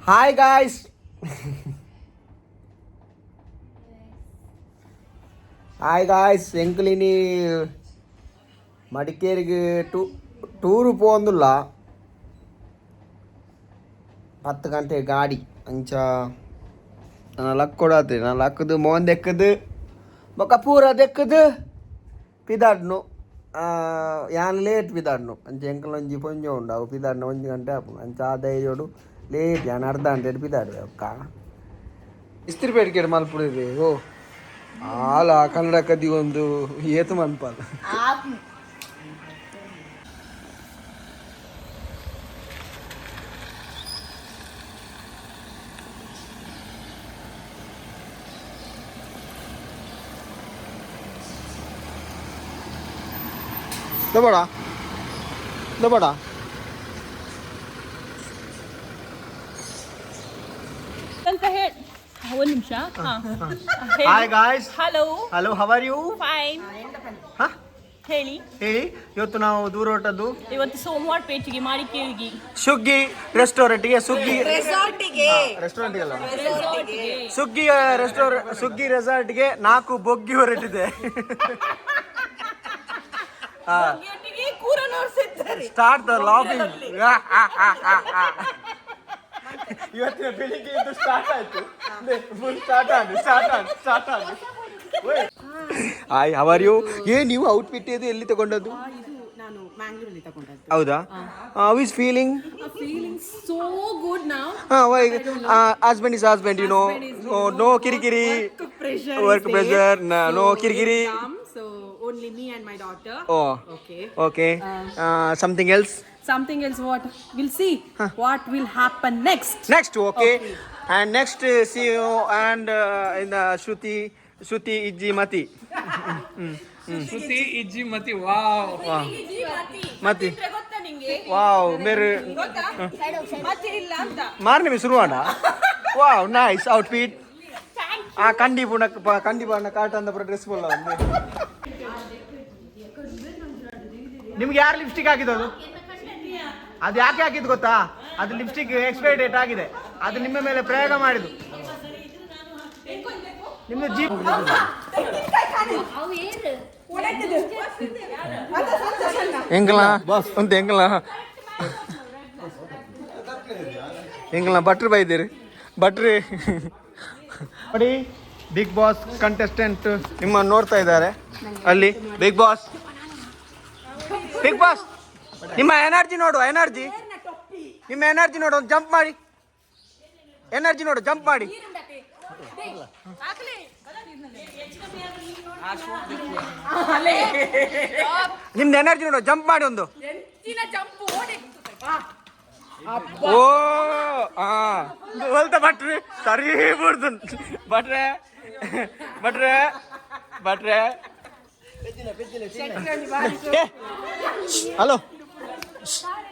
Hi guys. Hi guys, ಎಂಕ್ಲಿನಿ ಮಡಿಕೇರಿಗೆ tour ಪೋಂದುಲ್ಲ. 10 ಗಂಟೆ ಗಾಡಿ. ಅಂಚ ನಾನು ಲಕ್ಕೊಡಾತ್ರಿ, ನಾನು ಲಕ್ಕದು ಮೋನ್ ದೆಕ್ಕದು ಬೊಕ್ಕ ಪೂರ ದೆಕ್ಕದು ಪಿದಾಡ್ನು. ಯಾನ್ ಲೇಟ್ ಪಿದಾಡ್ನು. ಅಂಚ ಎಂಕಲ್ ಒಂಜಿ ಪೊಂಜೊ ಉಂಡು, ಅವು ಪಿದಾಡ್ನ 1 ಗಂಟೆ ಆಪುಂಡು. ಅಂಚ ಆ ಧೈರ್ಯೋಡು ಲೇಟ್, ಯಾನ್ ಅರ್ಧ ಗಂಟೆ ಪಿದಾಡುವೆ. ಅಕ್ಕ ಇಸ್ತ್ರಿ ಪೇಟಿಕೆ ಮಲ್ಪುಡಿರಿ. ಓ ಆಲ ಕನ್ನಡ ಕದಿ ಒಂದು ಏತು ಮನ್ಪಾಲ. ದಬಡ ದಬಡ. ಅಂತ ಹೇಳಿ, ಒಂದು ನಿಮಿಷ. Hi guys. Hello. Hello, how are you? Fine. ಹಾ. ಹೇಳಿ. ಹೇಳಿ, ಇವತ್ತು ನಾವು ದೂರ ಹೊರಟದ್ದು? ಇವತ್ತು ಸೋಮವಾರ ಪೇಟೆಗೆ, ಮಡಿಕೇರಿಗೆ. ಸುಗ್ಗಿ ರೆಸ್ಟೋರೆಂಟ್ಗೆ, ಸುಗ್ಗಿ ರೆಸ್ಟೋರೆಂಟ್ಗೆ ಅಲ್ಲ, ಸುಗ್ಗಿ ರೆಸ್ಟೋರೆಂಟ್, ಸುಗ್ಗಿ ರೆಸಾರ್ಟ್ಗೆ 4 ಬೊಗ್ಗಿ ಹೊರಟಿದೆ. Start the laughing. ಇವತ್ತಿನ ಬೆಳಿಗ್ಗೆ ಇದು ಸ್ಟಾರ್ಟ್ ಆಯ್ತು. ಫುಲ್ ಸ್ಟಾರ್ಟ್ ಆಗಿ ಸ್ಟಾರ್ಟ್ ಆಗಿ ಸ್ಟಾರ್ಟ್ ಆಗಿ. Hi, how are you? ಏ, ನೀವು ಔಟ್ಫಿಟ್ ಇದು ಎಲ್ಲಿ ತಗೊಂಡದ್ದು? ಇದು ನಾನು ಮ್ಯಾಂಗ್ಳೂರಲ್ಲಿ ತಗೊಂಡದ್ದು. ಹೌದಾ? How is feeling? Feeling so good now. Husband is husband, you know. No ಕಿರಿಕಿರಿ. Pressure. Work pressure, no ಕಿರಿಕಿರಿ. So only me and my daughter. Oh. Okay. Okay, something else? Something else, what will see what will happen next. Next, okay. And next, see you and in the Shruti, Shruti ಇಜ್ಜಿ ಮತಿ. ಶ್ರುತಿ ಇಜ್ಜಿ ಮತಿ, ವಾವ್. ಮತಿ. ಗೊತ್ತಾ ನಿಂಗೆ? ವಾವ್, ಮೇರೆ. ಮತ್ತೆ ಇಲ್ಲ ಅಂತ. ಮಾರ್ನಿಮಿ ಶುರುವಾಣ. Wow, nice outfit. ಆ ಕಂಡಿ ಪುಣ ಕಂಡಿ ಬಣ್ಣ ಕಾಟ ಅಂದ ಡ್ರೆಸ್ ಬೋಲ್ಲ. ನಿಮ್ಗೆ ಯಾರು ಲಿಪ್ಸ್ಟಿಕ್ ಹಾಕಿದ್ದು? ಅದು ಯಾಕೆ ಹಾಕಿದ್ದು ಗೊತ್ತಾ? ಅದು ಲಿಪ್ಸ್ಟಿಕ್ ಎಕ್ಸ್ಪೈರಿ ಡೇಟ್ ಆಗಿದೆ. ಅದು ನಿಮ್ಮ ಮೇಲೆ ಪ್ರಯೋಗ ಮಾಡಿದ್ದು. ನಿಮ್ದು ಜೀಪ್ ಎಂಗ್ಲಾ ಅಂತ, ಎಂಗ್ಲಾ ಎಂಗ್ಲಾ ಬಟ್ರ್ ಬೈದಿರಿ ಬಟ್ರಿ. ನೋಡಿ, ಬಿಗ್ ಬಾಸ್ ಕಂಟೆಸ್ಟೆಂಟ್ ನಿಮ್ಮನ್ನು ನೋಡ್ತಾ ಇದ್ದಾರೆ ಅಲ್ಲಿ. ಬಿಗ್ ಬಾಸ್, ಬಿಗ್ ಬಾಸ್, ನಿಮ್ಮ ಎನರ್ಜಿ ನೋಡು, ಎನರ್ಜಿ, ನಿಮ್ಮ ಎನರ್ಜಿ ನೋಡು. ಒಂದು ಜಂಪ್ ಮಾಡಿ, ಎನರ್ಜಿ ನೋಡು, ಜಂಪ್ ಮಾಡಿ. ನಿಮ್ದು ಎನರ್ಜಿ ನೋಡು, ಜಂಪ್ ಮಾಡಿ ಒಂದು. ಓ ಆ ಹೊಲ್ತ ಭಟ್ರಿ, ಸರಿ ಬಿಡ್ದು ಭಟ್ರೆ, ಭಟ್ರೆ, ಭಟ್ರೆ. ಹಲೋ,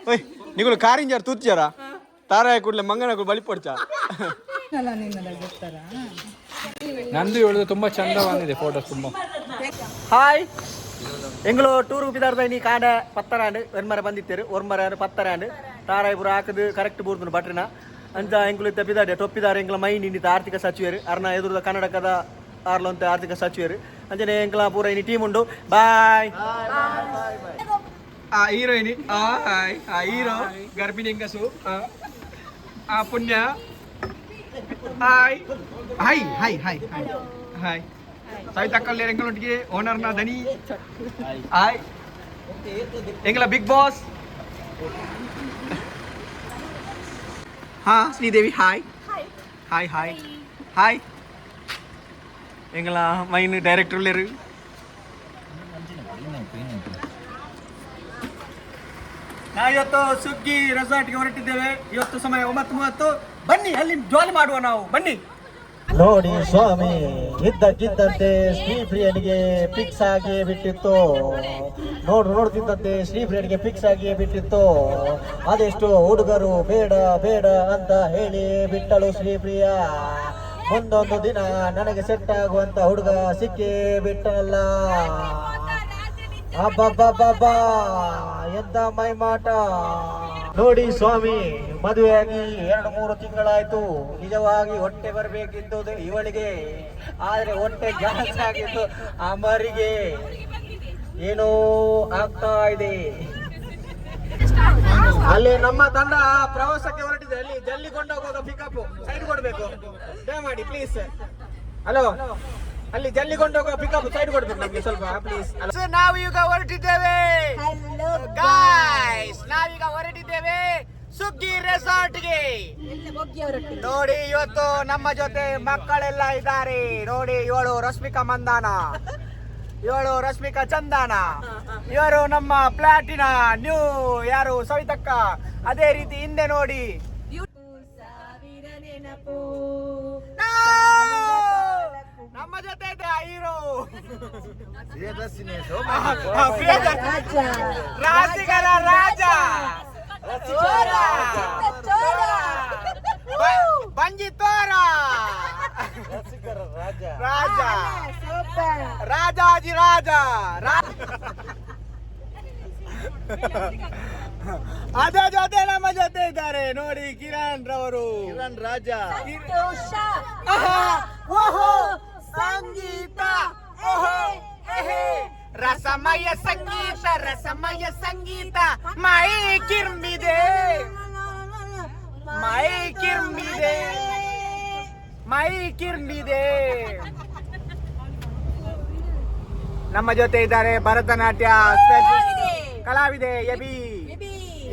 ಓಯ್, ನಿಗುಲು ಕಾರಿಂಜಾರ್ ತೂತ್ಯಾರ ತಾರಾಯ ಕೂಡಲೇ ಮಂಗನ ಬಳಿ ಪೊಡ್ಚ. ನಂದು ಹೇಳುದು ತುಂಬಾ ಚಂದ ಬಂದಿದೆ ಫೋಟೋ ತುಂಬಾ. ಹಾಯ್, ಎಂಗಳು ಟೂರ್ ಉಪಿದಾರ್ದ ನೀ ಕಾಂಡ ಪತ್ತರಾಂಡ್ ಒನ್ಮರ ಬಂದಿತ್ತೇರು, ಒರ್ಮರ ಪತ್ತರಾಂಡ್ ತಾರಾಯಿಪುರ ಹಾಕದು ಕರೆಕ್ಟ್ ಬೂರ್ದು ಬಟ್ರಿನ. ಅಂಚ ಎಂಕುಲು ಇತ್ತ ಪಿದಾಡೆ ಟೊಪ್ಪಿದಾರ. ಎಂಕ್ಲ ಮೈ ನಿಂಡಿತ ಆರ್ಥಿಕ ಸಚಿವರು ಅರ್ನ ಎದುರುದ ಕನ್ನಡಕದ ಆರ್ಲಂತ ಆರ್ಥಿಕ ಸಚಿವರು. ಅಂಚನೆ ಎಂಕ್ಲ ಪೂರ ಇನಿ ಟೀಮ್ ಉಂಡು. ಬಾಯ್. ಆ ಹೀರೋಯಿನಿ, ಹಾಯ್. ಆ ಹೀರೋ, ಗರ್ಭಿಣಿ ಹೆಂಗಸು. ಆ ಪುಣ್ಯ. Hi hi hi hi hi hi. ಸವಿತಕ್ಕಲ್ಲಿ ಎಂಗಳೊಟ್ಟಿಗೆ ಓನರ್ನ ದನಿ. ಹಾಯ್. ಎಂಗಳ ಬಿಗ್ ಬಾಸ್. ಹಾ Sridevi, hi hi hi hi. ಎಂಗಳ ಮೈನ್ ಡೈರೆಕ್ಟರ್ ಉಳ್ಳೇರು. ನಾವು ಇವತ್ತು ಸುಗ್ಗಿ ರೆಸಾರ್ಟ್ಗೆ ಹೊರಟಿದ್ದೇವೆ. ಇವತ್ತು ಸಮಯ 9:30. ಬನ್ನಿ, ಅಲ್ಲಿ ಜಾಲಿ ಮಾಡುವ ನಾವು, ಬನ್ನಿ. ನೋಡಿ ಸ್ವಾಮಿ, ಇದ್ದಕ್ಕಿದ್ದಂತೆ ಶ್ರೀ ಪ್ರಿಯನಿಗೆ ಫಿಕ್ಸ್ ಆಗಿ ಬಿಟ್ಟಿತ್ತು. ನೋಡು, ನೋಡ್ತಿದ್ದಂತೆ ಶ್ರೀ ಪ್ರಿಯನಿಗೆ ಫಿಕ್ಸ್ ಆಗಿ ಬಿಟ್ಟಿತ್ತು. ಅದೆಷ್ಟು ಹುಡುಗರು ಬೇಡ ಬೇಡ ಅಂತ ಹೇಳಿ ಬಿಟ್ಟಳು ಶ್ರೀಪ್ರಿಯ. ಮುಂದೊಂದು ದಿನ ನನಗೆ ಸೆಟ್ ಆಗುವಂತ ಹುಡುಗ ಸಿಕ್ಕೇ ಬಿಟ್ಟನಲ್ಲ. ಅಬ್ಬಬ್ಬಬ್ಬಬ್ಬಾ, ಎಂತ ಮೈಮಾಟ. ನೋಡಿ ಸ್ವಾಮಿ, ಮದುವೆಯಾಗಿ 2-3 ತಿಂಗಳಾಯ್ತು. ನಿಜವಾಗಿ ಹೊಟ್ಟೆ ಬರಬೇಕಿದ್ದು ಇವಳಿಗೆ, ಆದ್ರೆ ಹೊಟ್ಟೆ ಜಾಸ್ತಿ ಆಗಿತ್ತು ಅಮರಿಗೆ. ಏನೋ ಆಗ್ತಾ ಇದೆ. ಅಲ್ಲಿ ನಮ್ಮ ತಂಡ ಪ್ರವಾಸಕ್ಕೆ ಹೊರಟಿದೆ. ಅಲ್ಲಿ ಜಲ್ಲಿ ಕೊಂಡೋಗುವಾಗ ಪಿಕಪ್ ಸೈಡ್ ಕೊಡ್ಬೇಕು, ದಯಮಾಡಿ ಪ್ಲೀಸ್. ಹಲೋ, ಅಲ್ಲಿ ಜಲ್ಲಿ ಕೊಂಡೋಗುವ ಪಿಕಪ್ ಸೈಡ್ ಕೊಡ್ಬೇಕು ನಮ್ಗೆ ಸ್ವಲ್ಪ ಪ್ಲೀಸ್. ನಾವೀಗ ಹೊರಟಿದ್ದೇವೆ ಗಾಯ್ಸ್, ನಾವೀಗ ಹೊರಟಿದ್ದೇವೆ ಸುಗ್ಗಿ ರೆಸಾರ್ಟ್ಗೆ. ನೋಡಿ ಇವತ್ತು ನಮ್ಮ ಜೊತೆ ಮಕ್ಕಳೆಲ್ಲ ಇದ್ದಾರೆ. ನೋಡಿ, ಇವಳು ರಶ್ಮಿಕಾ ಮಂದಾನ, ಇವಳು ರಶ್ಮಿಕಾ ಚಂದಾನ, ಇವರು ನಮ್ಮ ಪ್ಲಾಟಿನ ನ್ಯೂ ಯಾರು ಸವಿತಕ್ಕ. ಅದೇ ರೀತಿ ಹಿಂದೆ ನೋಡಿ ನಮ್ಮ ಜೊತೆ ಇದೆ ಹೀರೋ ರಾಸಿಗರ ರಾಜ ಬಂಜಿ ತೋರ ರಾಜ ರಾಜಾಜಿ ರಾಜ. ಅದೇ ಜೊತೆ ನಮ್ಮ ಜೊತೆ ಇದ್ದಾರೆ ನೋಡಿ ಕಿರಣ್ ರವರು. ಕಿರಣ್ ರಾಜ. ಓಹೋ ಸಂಗೀತ, ಓಹೋ ಎಹೆ. ರಸಮಯ ಸಂಗೀತ, ರಸಮಯ ಸಂಗೀತ. ಮೈ ಕಿರ್ಮಿದೆ, ಮೈ ಕಿರ್ಮಿದೆ, ಮೈ ಕಿರ್ಮಿದೆ. ನಮ್ಮ ಜೊತೆ ಇದ್ದಾರೆ ಭರತನಾಟ್ಯ ಕಲಾವಿದೆ ಎಬಿ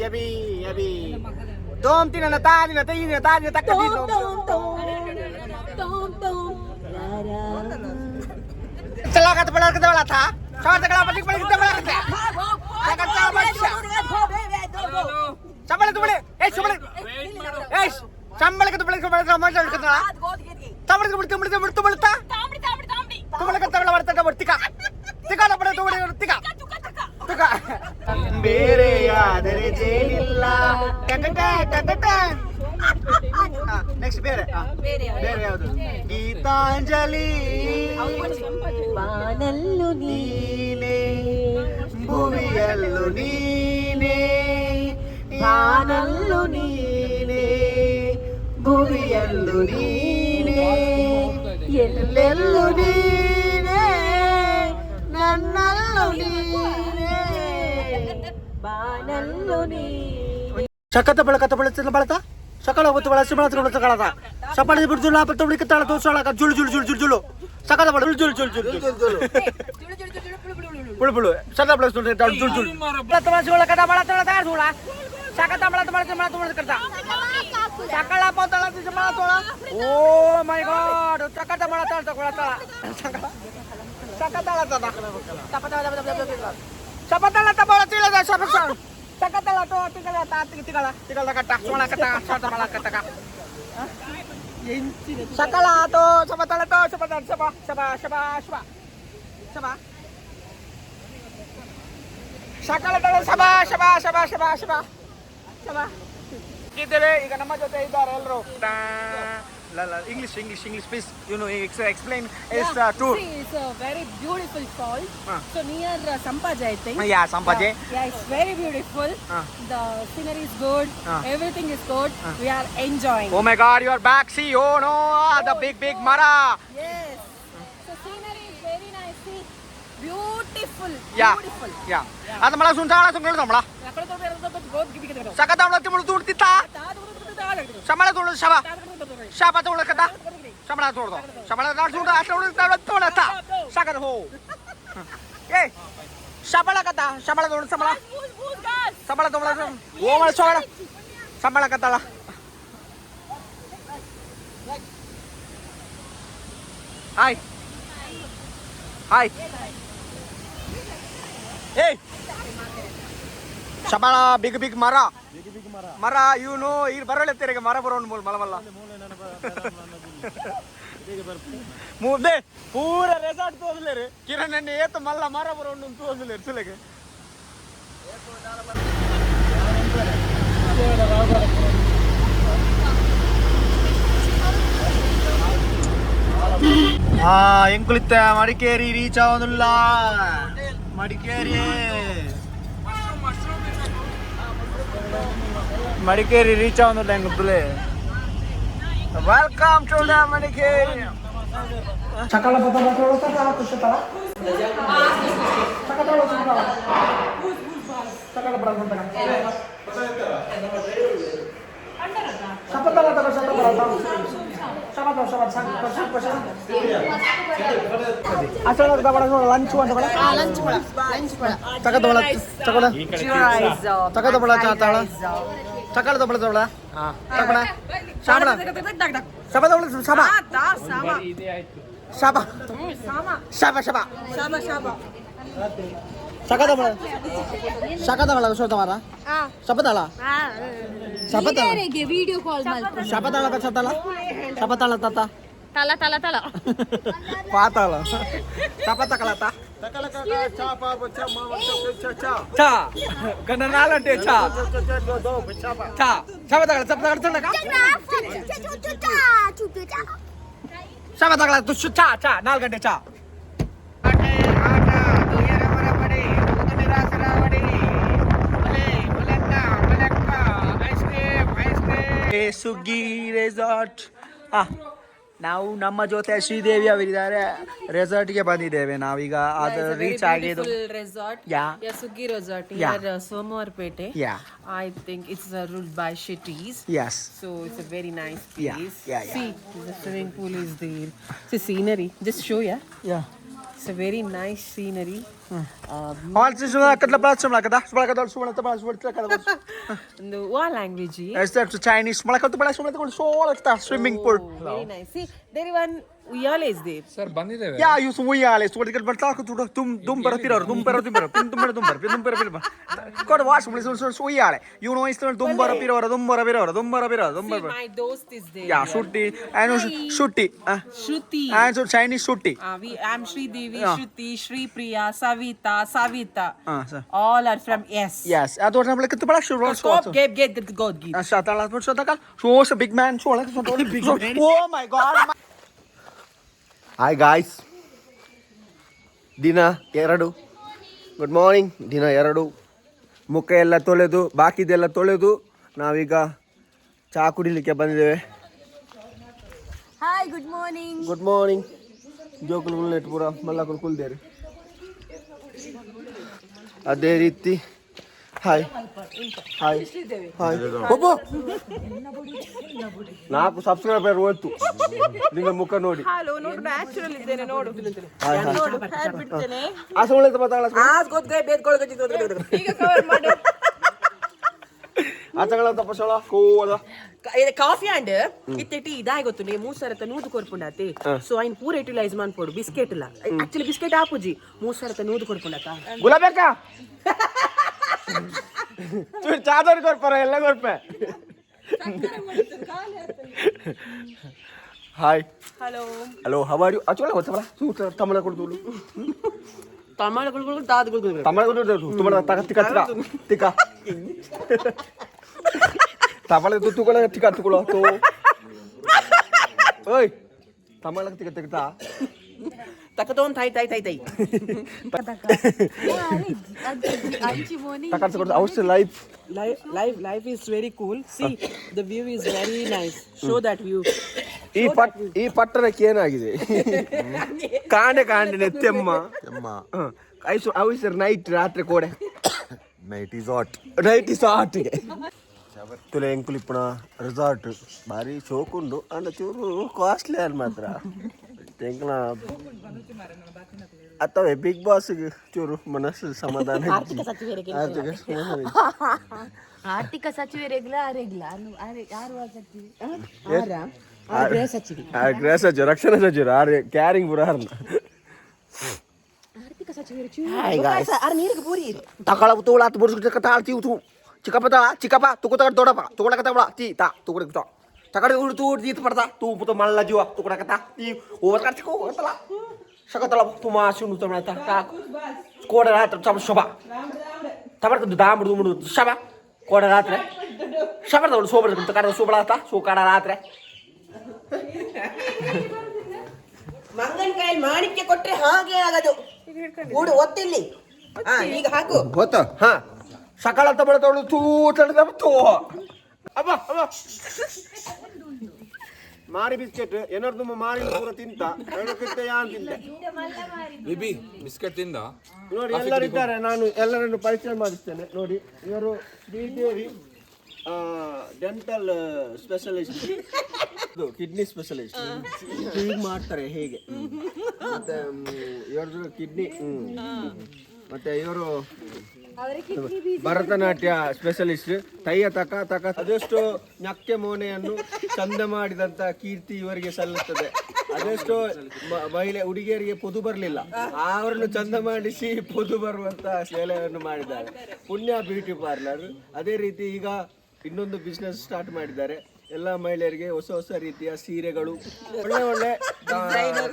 ಎಬಿ ಎಬಿ. ತೋಮ್ತಿನ ತಾದಿನ ತೈದಿನ ತಾದಿನ ತಕ್ಕ. ಚಲಾಕತ್ತ ಬಳಕತ್ತ ಬಳಕ ಸವರ್ತಗಳ ಬಲಿಕ್ ಬಲಿಕ್ ಬಳಕ ತಕತ್ತ ಬಚ್ಚ ಸಂಬಳ ತುಬಳೆ ಏ ಸಂಬಳ ಏ ಸಂಬಳಕ್ಕೆ ತುಬಳಕ್ಕೆ ಬಳಕ ಮಾತಾಡ್ಕತ್ತ ಸಂಬಳಕ್ಕೆ ಬಿಡ್ತು ಬಿಡ್ತು ಬಿಡ್ತು ಬಿಡ್ತಾ ತುಬಳಕ ತಗಳ ಬರ್ತಕ ಬರ್ತಿಕ ತಿಕ ಬಡ ತುಬಳೆ ತಿಕ ತುಕ ಬೇರೆಯಾದರೆ ಜೇನಿಲ್ಲ. ನೆಕ್ಸ್ಟ್ ಬೇರೆ ಬೇರೆ ಯಾವುದು? ಗೀತಾಂಜಲಿ ಬಾನಲ್ಲು ನೀನೇ, ಭುವಿಯಲ್ಲು ನೀನೇ, ಬಾನಲ್ಲು ನೀನೇ, ಭುವಿಯಲ್ಲು ನೀನೇ, ಎಲ್ಲೆಲ್ಲೂ ನೀನೇ, ನನ್ನಲ್ಲೂ ನೀನೇ, ಬಾನಲ್ಲು ನೀ. ಸಕತ ಬಳಕತ ಬಳಸ ಬಳತ ಸಕಲ ಹೊತ್ತು ಬಳಸಿ ಬಳಸ ಬಳಸ ಕಳತ ಸಪಡಿ ಬಿಡ್ದು ಲಾಪ ತೊಳಿ ತಾಳ ತೋಸಳ ಜುಳು ಜುಳು ಜುಳು ಜುಳು ಜುಳು ಸಕಲ ಬಳ ಜುಳು ಜುಳು ಜುಳು ಜುಳು ಜುಳು ಪುಳು ಪುಳು ಸದಾ ಬಳಸ ಜುಳು ಜುಳು ಬಳತ ಬಳಸ ಕದ ಬಳತ ಬಳತ ಸುಳ ಸಕತ ಬಳತ ಬಳಸ ಬಳತ ಬಳಸ ಕರ್ತ ಸಕಲ ಪೋತಳ ಬಳತ ಓ ಮೈ ಗಾಡ್ ಸಕತ ಬಳತ ಬಳತ ಸಕಲ ಸಕತಳ ತದ ಸಪತಳ ತಬಳ ತಿಳದ ಸಪ ಸಕತಳ ತೋ ತಿಗಳ ತಾ ತಿಗಳ ತಿಗಳ ಕಟ್ಟ ಸೋಳ ಕಟ್ಟ ಸೋಳ ಬಳ ಕಟ್ಟಕ ಸಕಲ ತೋ ಸಪತಳ ತೋ ಸಪತಳ ಸಪ ಸಪ ಸಪ ಸಪ ಸಪ ಸಕಲ ತಳ ಸಬ ಸಬ ಸಬ ಸಬ ಸಬ ಸಬ ಇದ್ದೇವೆ. ಈಗ ನಮ್ಮ ಜೊತೆ ಇದ್ದಾರೆ ಎಲ್ಲರೂ. English English English please, you know explain is tour. See, it's a very beautiful fall. Ah. So near Sampaje, I think. Yeah, Sampaje. Yeah, it's very beautiful. Ah. The scenery is good. Ah. Everything is good. We are enjoying. Oh my God, you are back. See, oh no, the big big mara. Yes. So scenery is very nice. See, beautiful. Yeah. Beautiful. Yeah. ಅದು ಮಳ ಸುಂಟಾಳ ಸುಂಗಳ ತಮ್ಮಳ ಸಕತ ತಿಮಳು ತೂಡ್ತಿತ್ತ ಶಮಳ ತೋಳು ಶವ ಶಾಪ ತೋಳು ಕದ ಶಮಳ ತೋಳ್ದು ಶಮಳ Sunda ಅಷ್ಟು ತೋಳ ಸಕದ ಹೋ ಏ ಶಬಳ ಕದ ಶಬಳ ತೋಳು ಶಮಳ ಶಬಳ ತೋಳ ಓ ಮಳ ಸೋಳ ಶಬಳ ಕತ್ತಳ. ಹಾಯ್ ಹಾಯ್ ಏ ಶಬಳ ಬಿಗ್ ಬಿಗ್ ಮರ ಮರ ಇವನು ಇಲ್ಲಿ ಬರೋಳೆ ಮರ ಬರೋಣ ಮೂಲ ಮಲ ಮಲ್ಲ ಮುದ್ದೆ ಪೂರ ರೆಸಾರ್ಟ್ ತೋರ್ಸ್ಲೇರಿ ಕಿರಣ್ ಅಣ್ಣ ಏತ ಮಲ್ಲ ಮರ ಬರೋಣ ತೋರ್ಸ್ಲೇರಿ ಸುಲೆಗೆ. ಎಂಕುಲಿತ್ತ ಮಡಿಕೇರಿ ರೀಚ್ ಆವೊಂದುಲ್ಲ ಮಡಿಕೇರಿ. Madikeri reach ಆವೊಂದುಲ್ಲ welcome to the Madikeri. Video call ತಲ ತಲ ತಲ ಪಾತಾಳ ಚಪತಕಲತ ಚಾ ಗಂಡ ನಾಲಂಟೆ ಚಾ ಚಾ ಚಪತಕಲ ಚಪತಕಲ ಚಂಡಕ ಶಪತಕಲ ತು ಚಾ ಚಾ 4 ಗಂಟೆ ಚಾ. ಸುಗ್ಗಿ ರೆಸಾರ್ಟ್. ನಾವು ನಮ್ಮ ಜೊತೆ ಶ್ರೀದೇವಿ ಅವರಿದ್ದಾರೆ. ರೆಸಾರ್ಟ್ಗೆ ಬಂದಿದ್ದೇವೆ ನಾವೀಗ. ಅದು ರೀಚ್ ಆಗಿದ್ದು resort. Yeah. Yeah, Suggi Resort Yeah. here, Somarpete. Yeah. I think it's ruled by Shetties. Yes. So it's a very nice Yeah, place. yeah, yeah. See, the swimming pool is there. It's a scenery. Just show, yeah. Yeah. It's a very nice scenery. And what language? Chinese swimming pool. Very nice. See, there one uyale is there. Sir ಬಂದಿದ್ದೇವೆ. ಯಾ you ಉಯ್ಯಾಲೆ ದುಂಬರ ತಿರೋರು ದುಂಬರ ದುಂಬರ pin ದುಂಬರ ದುಂಬರ pin ದುಂಬರ pin ಕೊಡ wash ಉಯ್ಯಾಳೆ ಇವನು ವಯಸ್ಸು ದುಂಬರ ಪಿರೋರ ದುಂಬರ ಪಿರೋರ ದುಂಬರ ಪಿರೋರ ದುಂಬರ. My dost is there. Yeah ಶುಟ್ಟಿ ಆನು ಶುಟ್ಟಿ Shruti. And Chinese ಶುಟ್ಟಿ. I'm Sri Devi, Yeah. Shruti, Shri Priya, Savita, Savita. Sir. All are from S. Yes ಅದು ನಮ್ಮ ಬಳ Stop, get, get, get, go, get. Big man. Oh my god. Hi guys, ದಿನ 2. Good morning. ದಿನ 2. ಮುಖ ಎಲ್ಲ ತೊಳೆದು ಬಾಕಿದೆಲ್ಲ ತೊಳೆದು ನಾವೀಗ ಚಹಾ ಕುಡಿಲಿಕ್ಕೆ ಬಂದಿದ್ದೇವೆ. Hi, good morning. Good morning. ಜೋಕುಲು ಗುಲ್ಲೆಟ್ ಪೂರ ಮಲ್ಲಕುಲು ಕುಲ್ದೇರು. ಅದೇ ರೀತಿ hi hi hi ಒಬ್ಬ 4 ಸಬ್ಸ್ಕ್ರೈಬರ್ ಹೋಯ್ತು ನಿಮ್ಮ ಮುಖ ನೋಡಿ. ಹಲೋ ನೋಡು, ನ್ಯಾಚುರಲ್ ಇದ್ದೇನೆ ನೋಡು. Hi hi. ನೋಡು, ಹೇರ್ ಬಿಡ್ತೇನೆ. ಈಗ ಕವರ್ ಮಾಡು. ಕಾಫಿ ಅಂಡ್ ಇತ್ತೆ ಟೀ ಇದಾಯ್ ಗೊತ್ತು ನೇ ಮೂಸರತ ನೂದು ಕೊರ್ಪುಂಡಾತೆ. ಸೊ ಐನ್ ಪೂರ ಯುಟಿಲೈಸ್ ಮನ್ಪೋಡು ಬಿಸ್ಕೆಟ್ ಇಲ್ಲ. ಆಕ್ಚುಲಿ ಬಿಸ್ಕೆಟ್ ಆಪುಜಿ, ಮೂಸರತ ನೂದು ಕೊರ್ಪುಂಡಾತ. ಗುಲಾಬೇಕ ಚಾದರ್ ಕೊರ್ಪರ ಎಲ್ಲ ಕೊರ್ಪೆ. Hi hello hello, how are you? ಅಚೋಳ ಗೊತ್ತಲ್ಲ ತಮಳ ಕೊಡ್ತು ತಮಾಳ ಗುಳ್ಗುಳು ದಾದ ಗುಳ್ಗುಳು ತಮಳ ಕೊಡ್ತು ತುಮಳ ತಕ ತಿಕ ತಿಕ ತಿಕ ತಮಳ ತುಕುಳ ತಿಕ ತುಕುಳ ತೋ ಓಯ್ ತಮಳ ತಿಕ ತಿಕ ತಾ ತಕತೋನ್ Thai Thai Thai Thai ತಕ ಕೊಡ್ತು house life. Life life is very cool. See, the view is very nice. Show that view. ಈ ಪಟ್ಟಣಕ್ಕೆ ಏನಾಗಿದೆ? ಕಾಂಡೆ ಕಾಂಡೆ ನೆತ್ತೆಮ್ಮ ಐಸು ಅವಿಸರ್ ನೈಟ್ ರಾತ್ರಿ ಕೋಡೆ night is hot. Night is ಹಾಟ್ಗೆ ತುಲೆ ಎಂಕುಲಿಪ್ಪುನ ರೆಸಾರ್ಟ್ ಭಾರಿ ಶೋಕುಂಡು ಅಂಡ ಚೂರು ಕಾಸ್ಟ್ಲಿ ಅನ್ ಮಾತ್ರ. ಎಂಕುಲ ಅಥವಾ ಬಿಗ್ ಬಾಸ್ ಚೂರು ಮನಸ್ಸು ಸಮಾಧಾನ ಇಜ್ಜಿ. ಆರ್ಥಿಕ ಸಮಾಧಾನ ಇಜ್ಜಿ. ಆರ್ಥಿಕ ಸಚಿವರೆಗ್ಲ ಅರೆಗ್ಲ ಯಾರು ಗೃಹ ಸಚಿವರು, ರಕ್ಷಣಾ ಸಚಿವರು, ಆರ್ ಕ್ಯಾರಿಂಗ್ ಪುರ ಆರ್ನ. ತಕಳ ತೂಳ ಬುರ್ಸು ತಾಳ್ತಿ ತೂ ಚಿಕ್ಕಪ್ಪ ತಾ ಚಿಕ್ಕಪ್ಪ ತುಕು ತಗಡ್ ದೊಡ್ಡಪ್ಪ ತುಗುಡಕ ತಗೊಳ ತೀ ತಾ ತುಗುಡಕ ತಾ ತಕಡೆ ಉಡು ತೂ ತೀ ಪಡ್ತಾ ತೂ ಪುತ ಮಲ್ಲ ಜೀವ ತುಗುಡಕ ತಾ ತೀ ಓವರ್ ಕಟ್ಸಿಕೋ ಹೋಗತ್ತಲ್ಲ ಸಕತಲ ತುಮಾ ಸುನು ತಮಳ ತಾ ತಾ ಕೋಡ ರಾತ್ರಿ ಚಮ ಶೋಭಾ ತಬರ್ಕ ದಾಂಬುಡು ದುಂಬುಡು ಶಬ ಕೋಡ ರಾತ್ರಿ ಶಬ ತಗೊಳ್ಳು ಸೋಬಡ ತಕಡ ಸೋಬಳ ತಾ ಸೋ ಕಾಡ ರಾತ್ರಿ ಮಂಗನ್ ಕೈಯಲ್ಲಿ ಮಾಣಿಕ್ಯ ಕೊಟ್ರೆ ಹಾಗೆ ಆಗದು. ಊಡು ಒತ್ತಿಲ್ಲಿ. ಹಾ, ಈಗ ಹಾಕು. ಗೊತ್ತ ಹಾ ಸಕಾಲ ತಬಳ ತಗೊಳ್ಳು ತೂ ತಡ ತೂ ಅಬ್ಬ ಅಬ್ಬ. ಮಾರಿ ಬಿಸ್ಕೆಟ್ ಏನಾದ್ರು ಮಾರಿ ಪೂರ ತಿಂತ ಹೇಳೋಕ್ಕಿಂತ ಯಾನ್ ತಿಂತೆ. ಬಿಬಿ ಬಿಸ್ಕೆಟ್ ತಿಂದ. ನೋಡಿ, ಎಲ್ಲರಿದ್ದಾರೆ, ನಾನು ಎಲ್ಲರನ್ನು ಪರಿಚಯ ಮಾಡಿಸ್ತೇನೆ. ನೋಡಿ, ಇವರು Sridevi, dental specialist, kidney specialist. ಹೀಗೆ ಮಾಡ್ತಾರೆ ಹೇಗೆ. ಮತ್ತೆ ಇವ್ರದ್ದು ಕಿಡ್ನಿ. ಮತ್ತೆ ಇವರು ಭರತನಾಟ್ಯ ಸ್ಪೆಷಲಿಸ್ಟ್. ತೈಯ ತಕ ತಕ. ಅದೆಷ್ಟೋ ನಕ್ಕೆ ಮೋನೆಯನ್ನು ಚಂದ ಮಾಡಿದಂತ ಕೀರ್ತಿ ಇವರಿಗೆ ಸಲ್ಲುತ್ತದೆ. ಅದೆಷ್ಟೋ ಮಹಿಳೆ ಹುಡುಗಿಯರಿಗೆ ಪೊದು ಬರಲಿಲ್ಲ, ಅವರನ್ನು ಚಂದ ಮಾಡಿಸಿ ಪೊದು ಬರುವಂತ ಸೇಲೆಯನ್ನು ಮಾಡಿದ್ದಾರೆ. ಪುಣ್ಯ ಬ್ಯೂಟಿ ಪಾರ್ಲರ್. ಅದೇ ರೀತಿ ಈಗ ಇನ್ನೊಂದು ಬಿಸ್ನೆಸ್ ಸ್ಟಾರ್ಟ್ ಮಾಡಿದ್ದಾರೆ. ಎಲ್ಲ ಮಹಿಳೆಯರಿಗೆ ಹೊಸ ಹೊಸ ರೀತಿಯ ಸೀರೆಗಳು, ಒಳ್ಳೆ ಒಳ್ಳೆ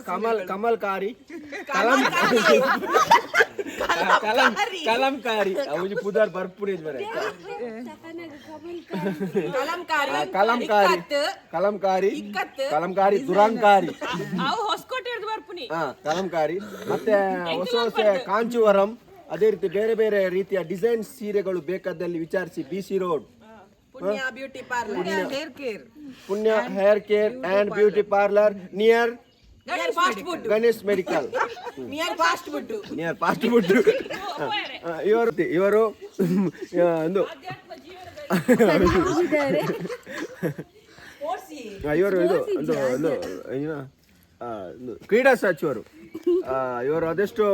ಕಮಲ್ ಕಮಲ್ಕಾರಿ, ಕಲಂ ಕಲಂ ಕಲಂಕಾರಿ ಅವು ಪುದಾರ್ ಬರ್ಪುಡಿ ಬರೆ. ಕಲಂಕಾರಿ. ಕಲಂಕಾರಿ, ಕಲಂಕಾರಿ, ಕಲಂಕಾರಿ, ದುರಂಕಾರಿ. ಅವು ಹೊಸಕೋಟೆ ಹಿಡ್ದು ಬರ್ಪುನಿ. ಹಾ, ಕಲಂಕಾರಿ. ಮತ್ತೆ ಹೊಸ ಹೊಸ ಕಾಂಚೀವರಂ, ಅದೇ ರೀತಿ ಬೇರೆ ಬೇರೆ ರೀತಿಯ ಡಿಸೈನ್ ಸೀರೆಗಳು ಬೇಕಾದಲ್ಲಿ ವಿಚಾರಿಸಿ, B C road. Punya beauty parlour, hair care. Punya hair care and beauty parlour, near near fast food. Ganesh medical. Near fast food. Near fast food. ಇವರು ಇವರು ಒಂದು ಇವರು ಇದು ಒಂದು ಒಂದು ಏನು, ಒಂದು ಕ್ರೀಡಾ ಸಚಿವರು. ಇವರು ಅದೆಷ್ಟು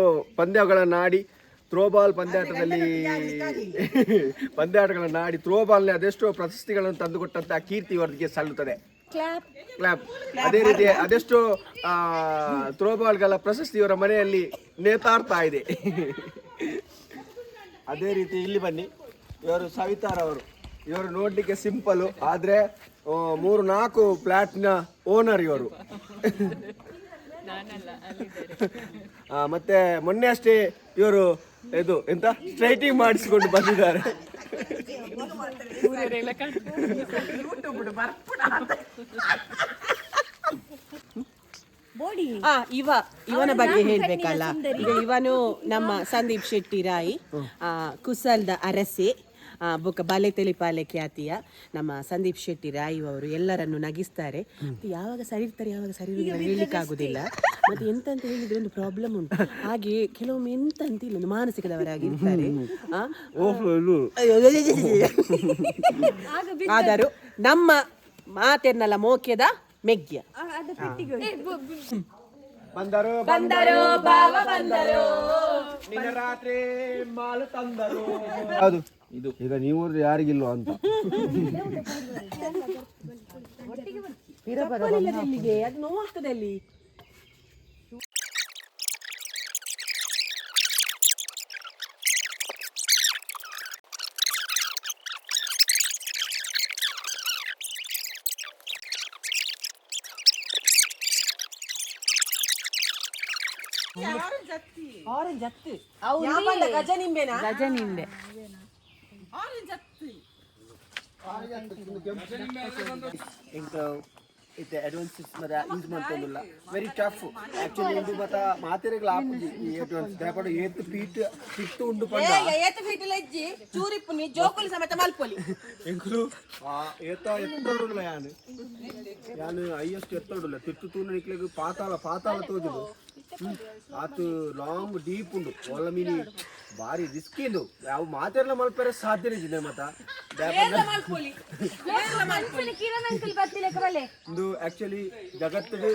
ಪಂದ್ಯಗಳನ್ನು ಆಡಿ, ಥ್ರೋಬಾಲ್ ಪಂದ್ಯಾಟದಲ್ಲಿ ಪಂದ್ಯಾಟಗಳನ್ನು ಆಡಿ, ಥ್ರೋಬಾಲ್ನ ಅದೆಷ್ಟೋ ಪ್ರಶಸ್ತಿಗಳನ್ನು ತಂದುಕೊಟ್ಟಂತಹ ಕೀರ್ತಿ ಇವರಿಗೆ ಸಲ್ಲುತ್ತದೆ. ಕ್ಲಾಪ್. ಅದೇ ರೀತಿ ಅದೆಷ್ಟೋ ಥ್ರೋಬಾಲ್ಗಳ ಪ್ರಶಸ್ತಿ ಇವರ ಮನೆಯಲ್ಲಿ ನೇತಾಡ್ತಾ ಇದೆ. ಅದೇ ರೀತಿ ಇಲ್ಲಿ ಬನ್ನಿ, ಇವರು ಸವಿತಾರವರು. ಇವರು ನೋಡ್ಲಿಕ್ಕೆ ಸಿಂಪಲ್, ಆದ್ರೆ 3-4 ಫ್ಲಾಟ್ನ ಓನರ್ ಇವರು. ಮತ್ತೆ ಮೊನ್ನೆ ಅಷ್ಟೇ ಇವರು ಇದು ಎಂತ ಸ್ಟ್ರೈಟಿಂಗ್ ಮಾಡಿಸಿಕೊಂಡು ಬಂದಿದ್ದಾರೆ. ಇವ ಇವನ ಬಗ್ಗೆ ಹೇಳ್ಬೇಕಲ್ಲ ಈಗ. ಇವನು ನಮ್ಮ ಸಂದೀಪ್ ಶೆಟ್ಟಿ ರಾಯಿ, ಕುಸಲ್ದ ಅರಸೆ, ಬೊಕ್ಕ ಬಾಲೆ ತೆಲಿಪಾಲೆ ಖ್ಯಾತಿಯ ನಮ್ಮ ಸಂದೀಪ್ ಶೆಟ್ಟಿ ರಾಯಿ ಅವರು ಎಲ್ಲರನ್ನು ನಗಿಸ್ತಾರೆ. ಮತ್ತೆ ಯಾವಾಗ ಸರಿ ಇರ್ತಾರೆ, ಯಾವಾಗ ಸರಿ ಇರುವುದಿಲ್ಲ ಹೇಳಲಿಕ್ಕಾಗುದಿಲ್ಲ. ಮತ್ತೆ ಎಂತ ಅಂತ ಹೇಳಿದ್ರೆ ಒಂದು ಪ್ರಾಬ್ಲಮ್ ಉಂಟು. ಹಾಗೆ ಕೆಲವೊಮ್ಮೆ ಎಂತ ಅಂತ ಇಲ್ಲ, ಒಂದು ಮಾನಸಿಕದವರಾಗಿರ್ತಾರೆ. ಆದರೂ ನಮ್ಮ ಮಾತೆರ್ನಲ್ಲ ಮೋಕ್ಯದ ಮೆಗ್ಯ. ಬಂದರು ಬಂದರು ಬಾವ ಬಂದರು. ನಿನ್ನ ರಾತ್ರಿ ಮಾಲು ತಂದರು. ಹೌದು, ಇದು ಈಗ ನೀವು ಯಾರಿಗಿಲ್ವ ಅಂತ. ಅದು ನೋವಾಗ್ತದೆ ಅಲ್ಲಿ. ಆರೆಂಜ್ ಅತ್ತು ಯಾಪಂಡ ಗಜನಿಂಬೆನಾ? ಗಜನಿಂಬೆ. ಇಂಕ ಇತ್ತೆ ಅಡ್ವಾನ್ಸಸ್ ಮರ ಯೂಸ್ ಮಾಡ್ತೊಂದಿಲ್ಲ. Very tough actually. ಉಂಡು ಮತ ಮಾತೆರೆಗ್ಲ ಆಪುಜಿ ಈ ಅಡ್ವಾನ್ಸ್. ದಾಯಪಂಡ ಏತ್ ಪೀಟ್ ಪಿಟ್ಟು ಉಂಡು ಪಂಡ. ಏತ್ ಫೀಟ್ ಲಜ್ಜಿ ಚೂರಿಪ್ಪುನಿ ಜೋಕುಲಿ ಸಮೇತ ಮಲ್ಪೊಲಿ. ಎಂಕುಲು ಏತ ಎತ್ತೋಡುಲ್ಲ. ಯಾನು ಯಾನು ಹೈಯೆಸ್ಟ್ ಎತ್ತೋಡುಲ್ಲ. ತಿಟ್ಟು ತೂನ ನಿಕ್ಲೆಗ್ ಪಾತಾಳ ಪಾತಾಳ ತೋಜುಡು. ಆತು ಲಾಂಗ್ ಡೀಪ್ ಉಂಡು. ಒಲ್ಲ ಮೀನಿ ಬಾರಿ ರಿಸ್ಕ್ ಇದು. ಯಾವ ಮಾತೆರ್ಲ ಮಲ್ಪೆರೆ ಸಾಧ್ಯ ಇಜ್ಜಿ ಮತ. ಕಿರಣ್ ಅಂಕಲ್ ಬತ್ತಿಲೆಕ್ಕ ಬಲ್ಲೆ. ಇದು ಆಕ್ಚುಲಿ ಜಗತ್ತಿಗೆ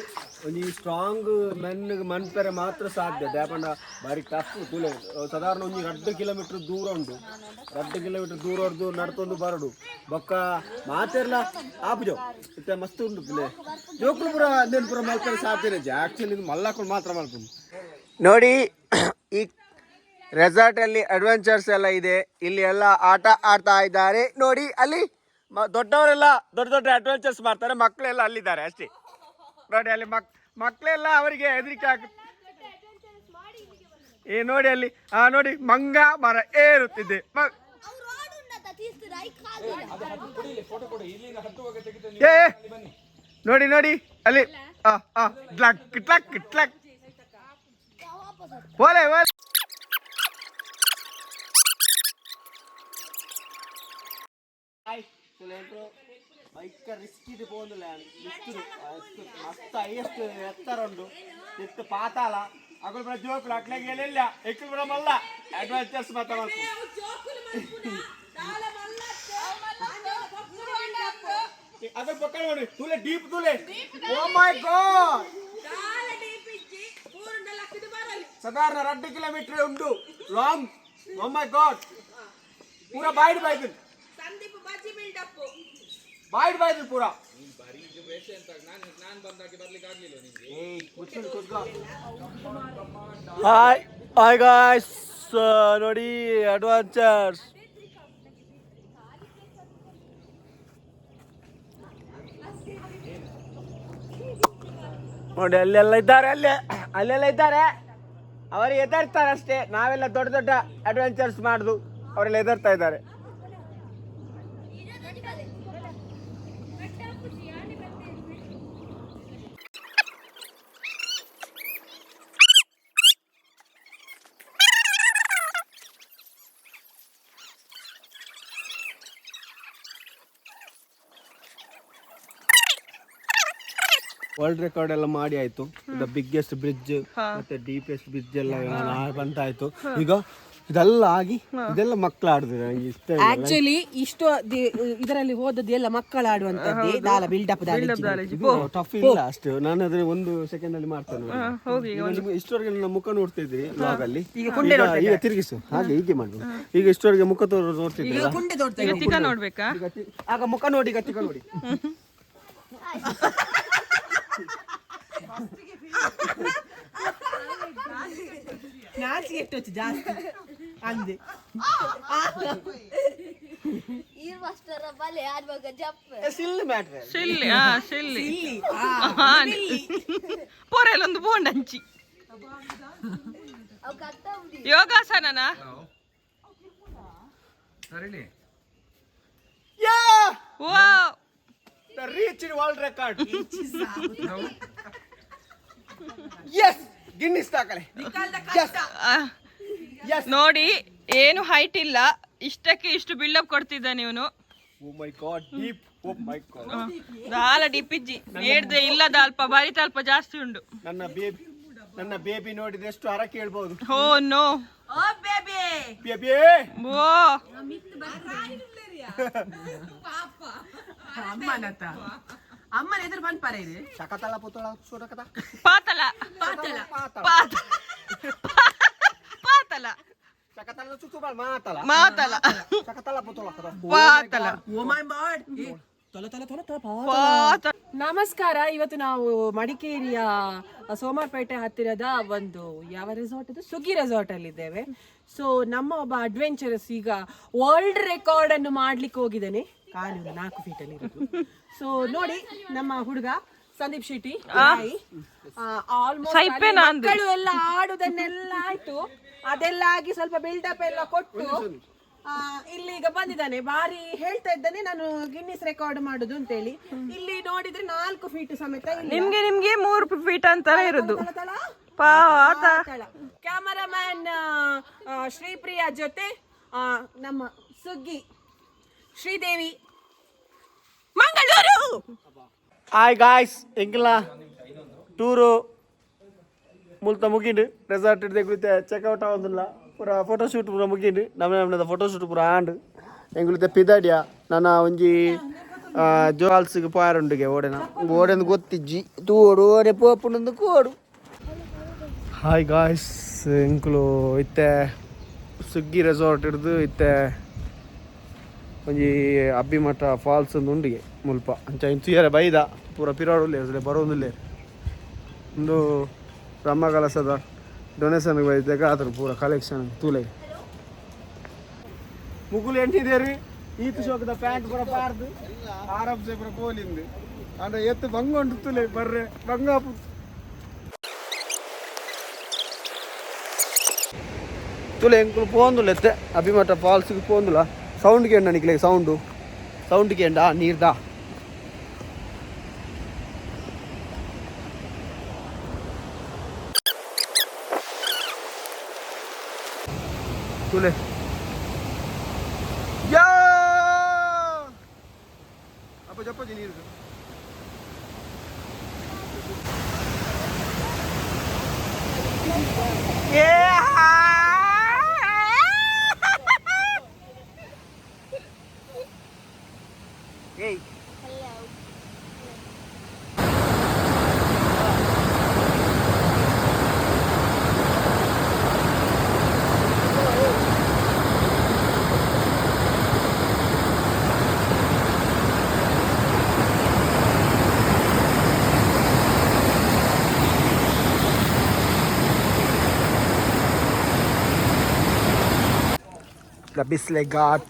ಒಂಜಿ ಸ್ಟ್ರಾಂಗ್ ಮೆನ್ ಮನ್ಪೆರೆ ಮಾತ್ರ ಸಾಧ್ಯ. ದಾಯಪಂಡ ಬಾರಿ ಟಫ್ ತುಲೆ. ಸಾಧಾರಣ ಒಂಜಿ 2 ಕಿಲೋಮೀಟರ್ ದೂರ ಉಂಟು. 2 ಕಿಲೋಮೀಟರ್ ದೂರ ಹೊಡ್ದು ನಡ್ತೊಂದು ಬರಡು. ಬೊಕ್ಕ ಮಾತೆರ್ಲ ಆಪುಜೋ ಇತ್ತೆ ಮಸ್ತ್ ಉಂಟು ಪಿಲೆ. ಜೋಕುಲು ಪೂರ ಅಂದೇನು ಪೂರ ಮಲ್ಪೆರೆ ಸಾಧ್ಯ ಇಜ್ಜಿ. ಆಕ್ಚುಲಿ ಇದು ಮಲ್ಲಾಕೊಂಡು ಮಾತ್ರ ಮಲ್ಪುಂಡು. ನೋಡಿ, ಈ ರೆಸಾರ್ಟ್ ಅಲ್ಲಿ ಅಡ್ವೆಂಚರ್ಸ್ ಎಲ್ಲ ಇದೆ. ಇಲ್ಲಿ ಎಲ್ಲ ಆಟ ಆಡ್ತಾ ಇದ್ದಾರೆ. ನೋಡಿ, ಅಲ್ಲಿ ದೊಡ್ಡವರೆಲ್ಲ ದೊಡ್ಡ ದೊಡ್ಡ ಅಡ್ವೆಂಚರ್ಸ್ ಮಾಡ್ತಾರೆ, ಮಕ್ಕಳೆಲ್ಲ ಅಲ್ಲಿದ್ದಾರೆ ಅಷ್ಟೇ. ನೋಡಿ ಅಲ್ಲಿ ಮಕ್ಕಳೆಲ್ಲ ಅವರಿಗೆ ಹೆದರಿಕೆ ಹಾಕ. ಏ ನೋಡಿ ಅಲ್ಲಿ, ಆ ನೋಡಿ, ಮಂಗ ಮರ ಏರುತ್ತಿದೆ. ಏ ನೋಡಿ ನೋಡಿ ಅಲ್ಲಿ, ಆ ಆ ಟ್ಲಕ್ ಟ್ಲಕ್ ಟ್ಲಕ್. ಓಲೆ ಓಲೆ. ಬೈಕ ರಿಸ್ಕ್ ಇದು ಪೋಂದಿಲ್ಲ ಮಸ್ತ್ ಹೈಯೆಸ್ಟ್ ಎತ್ತರ ಉಂಡು ಎತ್ತು ಪಾತಾಳ ಅಕುಲು ಪೂರ ಜೋಕುಲು ಅಕ್ಲೆಗ್ ಎಲ್ಲಿಲ್ಲ ಎಕ್ಕುಲು ಪೂರ ಮಲ್ಲ ಅಡ್ವೆಂಚರ್ಸ್ ಮಾತ ಮಲ್ಪು. ಅಕುಲು ಪಕ್ಕ ನೋಡಿ ತೂಲೆ ಡೀಪ್ ತೂಲೆ. ಓ ಮೈ ಗಾಡ್, ಸಾಧಾರಣ 2 ಕಿಲೋಮೀಟರ್ ಉಂಟು ಲಾಂಗ್. ಓ ಮೈ ಗಾಡ್, ಪೂರ ಬಾಯ್ಡ್ ಬಾಯ್ದು ಬಾಯ್ಡ್ ಬಾಯ್ದು ಪೂರ. ಹಾಯ್ ಹಾಯ್ ಗಾಯ್ಸ್, ನೋಡಿ ಅಡ್ವೆಂಚರ್ಸ್. ನೋಡಿ ಅಲ್ಲೆಲ್ಲ ಇದ್ದಾರೆ, ಅಲ್ಲೇ ಅಲ್ಲೆಲ್ಲ ಇದ್ದಾರೆ. ಅವರು ಎದರ್ತಾರೆ ಅಷ್ಟೇ, ನಾವೆಲ್ಲ ದೊಡ್ಡ ದೊಡ್ಡ ಅಡ್ವೆಂಚರ್ಸ್ ಮಾಡುದು, ಅವರೆಲ್ಲ ಎದರ್ತಾ ಇದ್ದಾರೆ. ವರ್ಲ್ಡ್ ರೆಕಾರ್ಡ್ ಎಲ್ಲ ಮಾಡಿ ಆಯ್ತು. The biggest bridge ಮತ್ತೆ ಡೀಪೆಸ್ಟ್ ಬ್ರಿಡ್ಜ್ ಎಲ್ಲ ಬಂತಾಯ್ತು. ಈಗ ಇದೆಲ್ಲ ಆಗಿ ಇದೆಲ್ಲ ಮಕ್ಕಳು ಆಡಿದ್ರೆ ನಂಗೆ ಇಷ್ಟ ಇಲ್ಲ. ಆಕ್ಚುಲಿ ಇಷ್ಟು ಇದರಲ್ಲಿ ಹೋದದ್ದು ಎಲ್ಲ ಮಕ್ಕಳು ಆಡುವಂತದ್ದೇ ದಾಲ ಬಿಲ್ಡಪ್. ಇದು ಟಫ್ ಇಲ್ಲ ಅಷ್ಟು, ನಾನು ಅದ್ರ ಒಂದು ಸೆಕೆಂಡ್ ಅಲ್ಲಿ ಮಾಡ್ತೇನೆ. ಈಗ ನಿಮ್ಗೆ ಇಷ್ಟವರೆಗೆ ನನ್ನ ಮುಖ ನೋಡ್ತಾ ಇದ್ರಿ ವ್ಲಾಗ್ ಅಲ್ಲಿ, ಈಗ ತಿರುಗಿಸು ಹಾಗೆ ಹೀಗೆ ಮಾಡ್ಬೋದು. ಈಗ ಇಷ್ಟವರೆಗೆ ಮುಖ ತೋರ್ ನೋಡ್ತಿದ್ರಲ್ಲ, ತಿಕ್ಕ ನೋಡ್ಬೇಕಾ? ಈಗ ಆಗ ಮುಖ ನೋಡಿ, ಈಗ ತಿಕ್ಕ ನೋಡಿ. ನಾಚಿಗೆ ಎಷ್ಟು ಜಾಸ್ತಿ ಅಂದೆ. ಸಿಲ್ಲಿ ಮ್ಯಾಟ್ರ್ ಶಿಲ್ಲಿ, ಆ ಶಿಲ್ಲಿ ಪೊರೆಲೊಂದು ಬೋಂಡಂಚಿ ಯೋಗಾಸನನಾ? ಸರಿಲಿ. Wow, The reach in world record. Yes, Guinness ದಾಖಲೆ. Yes. Yes. ನೋಡಿ ಏನು ಹೈಟ್ ಇಲ್ಲ, ಇಷ್ಟಕ್ಕೆ ಇಷ್ಟು ಬಿಲ್ಡಪ್ ಕೊಡ್ತಿದ್ದಾನೆ ಇವನು. Oh my God, deep. Oh my God. ದಾಲ ಡಿಪಿಜ್ಜಿ ನೇಡ್ದೆ ಇಲ್ಲ, ದಾಲ್ಪ ಬಾರಿ ತಲ್ಪ ಜಾಸ್ತಿ ಉಂಡು. ನನ್ನ ಬೇಬಿ ನೋಡಿದ್ರೆ ಎಷ್ಟು ಹರಕೆ ಹೇಳ್ಬೋದು. Oh no, baby. ಓ ಅಮ್ಮನತ ಅಮ್ಮನ ಎದುರು ಬಂದ್ ಪರ ಇದೆ. ಶಕತಲ ಪುತಳ ಸುರಕತ. ಪಾತಲ ಪಾತಲ. ಪಾತಲ ಪಾತಲ. ಶಕತಲ ಸುಸುಬಾಲ್ ಮಾತಲ. ಮಾತಲ. ಶಕತಲ ಪುತಳ ಕದ. ಪಾತಲ. ಓ ಮೈ ಗಾಡ್, ತೊಲ ತೊಲ ತೊಲ ತೊಲ. ಪಾತಲ. ನಮಸ್ಕಾರ, ಇವತ್ತು ನಾವು ಮಡಿಕೇರಿಯ ಸೋಮಾರ್ಪೇಟೆ ಹತ್ತಿರದ ಒಂದು ಯಾವ ರೆಸಾರ್ಟ್ ಇದು, ಸುಗ್ಗಿ ರೆಸಾರ್ಟ್ ಅಲ್ಲಿ ಇದ್ದೇವೆ. ಸೊ ನಮ್ಮ ಒಬ್ಬ ಅಡ್ವೆಂಚರಸ್ ಈಗ ವರ್ಲ್ಡ್ ರೆಕಾರ್ಡ್ ಅನ್ನು ಮಾಡ್ಲಿಕ್ಕೆ ಹೋಗಿದ್ದಾನೆ. ಕಾಲು ಒಂದು 4 ಫೀಟ್ ಅಲ್ಲಿ ಇರೋದು. ಸೊ ನೋಡಿ ನಮ್ಮ ಹುಡುಗ ಸಂದೀಪ್ ಶೆಟ್ಟಿ ಆಲ್ಮೋಸ್ಟ್ ಮಕ್ಕಳು ಎಲ್ಲ ಆಡುದನ್ನೆಲ್ಲ ಆಯ್ತು, ಅದೆಲ್ಲ ಆಗಿ ಸ್ವಲ್ಪ ಬಿಲ್ಡಪ್ ಎಲ್ಲ ಕೊಟ್ಟು ಇಲ್ಲಿ ಈಗ ಬಂದಿದ್ದಾನೆ. ಬಾರಿ ಹೇಳ್ತಾ ಇದ್ದಾನೆ ನಾನು ಗಿನ್ನಿಸ್ ರೆಕಾರ್ಡ್ ಮಾಡುದು ಅಂತೇಳಿ. ಇಲ್ಲಿ ನೋಡಿದ್ರೆ 4 ಫೀಟ್ ಸಮೇತ ಇಲ್ಲ. ನಿಮ್ಗೆ ನಿಮ್ಗೆ 3 ಫೀಟ್ ಅಂತರ ಇರುದು. ತಳ, ಪಾತ ತಳ. ಕ್ಯಾಮರಾಮ್ಯಾನ್ ಶ್ರೀಪ್ರಿಯಾ ಜೊತೆ ನಮ್ಮ ಸುಗ್ಗಿ ಶ್ರೀದೇವಿ ಮಂಗಳೂರು. ಹಾಯ್ ಗಾಯ್ಸ್, ಎಂಕಲ ಟೂರು ಮುಲ್ತ ಮುಗಿಂಡು ರೆಸಾರ್ಟ್ ಹಿಡ್ದೆ ಚೆಕ್ಔಟ್ ಆಗೋದಿಲ್ಲ. ಪೂರ ಫೋಟೋ ಶೂಟ್ ಪೂರ ಮುಗಿಂಡು, ನಮ್ಮ ನಮ್ಮದ ಫೋಟೋ ಶೂಟ್ ಪೂರ ಆಂಡ್ ಎಂಗುಳಿತ ಪಿದಾಡಿಯ ನನ್ನ ಒಂಜಿ ಜೋಲ್ಸ್ಗೆ ಪೋಯಾರುಂಡುಗೆ ಓಡೆನ ಓಡೆಂದು ಗೊತ್ತಿಜ್ಜಿ ತೂಡು ಓಡೆ ಪೋಪುಂಡು ಕೋಡು. ಹಾಯ್ ಗಾಯ್ಸ್, ಎಂಕುಲು ಇತ್ತೆ ಸುಗ್ಗಿ ರೆಸಾರ್ಟ್ ಹಿಡ್ದು ಇತ್ತೆ ಒಂಜಿ ಅಬ್ಬಿಮಠ ಫಾಲ್ಸ್ ಒಂದು ಉಂಡಿಗೆ ಮುಲ್ಪ ಅಂಚ ಇನ್ ತೂಯರೆ ಬೈದ ಪೂರ ಪಿರಾಡುಲ್ಲೇರ್ ಬರೋಂದುಲ್ಲೇರ್ ಉಂದು ಬ್ರಹ್ಮಕಲಶದ ಡೊನೇಷನ್ ಬೈದಾಗ ಆತರ ಪೂರ ಕಲೆಕ್ಷನ್ ತೂಲೆ ಮುಗುಲು ಎಂಟಿದೇರಿ ಈತ ಶೋಕದ ಪ್ಯಾಂಟ್ ಪೂರ ಪಾರ್ದು ಆರಾಮ್ಸೆ ಪೂರ ಕೋಲಿಂದು ಅಂದ್ರೆ ಎತ್ತು ಬಂಗ ಉಂಟು ತುಲೆ ಬರ್ರೆ ಬಂಗಾಪು ತುಲೆ ಎಂಕುಲು ಪೋಂದುಲ್ಲ ಎತ್ತೆ ಅಭಿಮಠ ಫಾಲ್ಸ್ಗೆ ಪೋಂದುಲ. ಸೌಂಡ್ ಕೇಂಡ ನಿಕ್ಲೆ ಸೌಂಡು ಸೌಂಡ್ ಕೇಂಡ ನೀರ್ದ ತುಲೆ. ಯಾ ಜಪ್ಪ ಜಪ್ಪ ನೀರು. ಏಯ್. The Bisle Ghat.